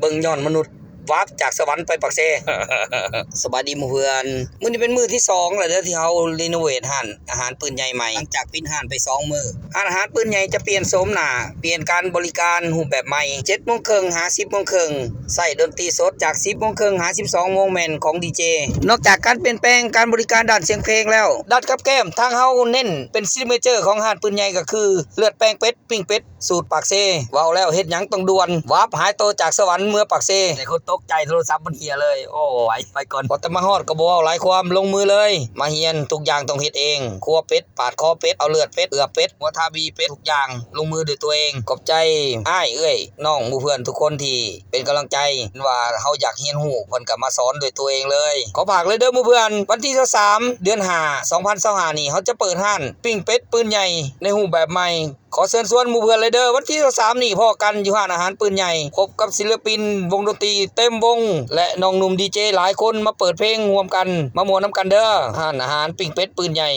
ເບິ່ງຍ້ອນມະນຸດວາບຈາກສະຫວັນໄປປາກເຊ. ສະບາຍດີໝູ່ເພື່ອນ, ມື້ນີ້ເປັນມື້ທີສອງແລ້ວເດີທີ່ເຮົາຣີໂນເວດຮ້ານອາຫານປືນໃຫຍ່ໃໝ່ ຫຼັງຈາກປິດຮ້ານໄປສອງມື້. ຮ້ານອາຫານປືນໃຫຍ່ຈະປ່ຽນໂສມໜ້າ, ປ່ຽນການບໍລິການຮູບແບບໃໝ່, ເຈັດໂມງເຄິ່ງຫາສິບໂມງເຄິ່ງ ໃຊ້ດົນຕີສົດຈາກສິບໂມງເຄິ່ງຫາສິບສອງໂມງແມ່ນຂອງດີເຈ. ນອກຈາກການປ່ຽນແປງການບໍລິການດ້ານສຽງເພງແລ້ວ, ດ້ານກັບແກ້ມທາງເຮົາເນັ້ນເປັນຊິກເນເຈີຂອງຮ້ານປືນໃຫຍ່ກໍຄືເລືອດແປງເປັດ, ປີ້ງເປັດ ສູດປາກເຊ. ເວົ້າແລ້ວເຮັດຫຍັງຕ້ອງດ່ວນ, ວາບຫາຍໂຕຈາກສະຫວັນເມືອປາກເຊ. ແຕ່ຄົນຕົກໃຈໂທລະສັບມັນເຫຍເລີຍ. ໂອ້ຍ ໄປກ່ອນ. ພໍແຕ່ມາຮອດກໍບໍ່ເວົ້າຫຼາຍຄວາມ, ລົງມືເລີຍ. ມາຮຽນ, ທຸກຢ່າງຕ້ອງເຮັດເອງ. ຄົວເປັດ, ປາດຄໍເປັດ, ເອົາເລືອດເປັດ, ເອືອເປັດ, ຫົວທາບີເປັດ, ທຸກຢ່າງລົງມືດ້ວຍຕົວເອງ. ຂອບໃຈອ້າຍເອື້ອຍນ້ອງໝູ່ເພື່ອນທຸກຄົນທີ່ເປັນກຳລັງໃຈ, ເຫັນວ່າເຮົາຢາກຮຽນຮູ້ ເພິ່ນກໍມາສອນດ້ວຍຕົວເອງເລີຍ. ຂໍຝາກເລີຍເດີໝູ່ເພື່ອນ, ວັນທີຊາວສາມ ເດືອນຫ້າ ສອງພັນຊາວຫ້ານີ້ ເຮົາຈະເປີດຮ້ານປີ້ງເປັດປືນໃຫຍ່ໃນຮູບແບບໃໝ່. ຂໍເຊີນຊວນໝູ່ເພື່ອນເລີຍເດີ, ວັນທີຊາວສາມນີ້ພໍ້ກັນຢູ່ຮ້ານອາຫານປືນໃຫຍ່, ພົບກັບສິລະປິນວົງດົນຕີເຕັມວົງ ແລະ ນ້ອງໜຸ່ມດີເຈຫຼາຍຄົນມາເປີດເພງຮ່ວມກັນ, ມາມ່ວນນຳກັນເດີ. ຮ້ານອາຫານປີ້ງເປັດປືນໃຫຍ່.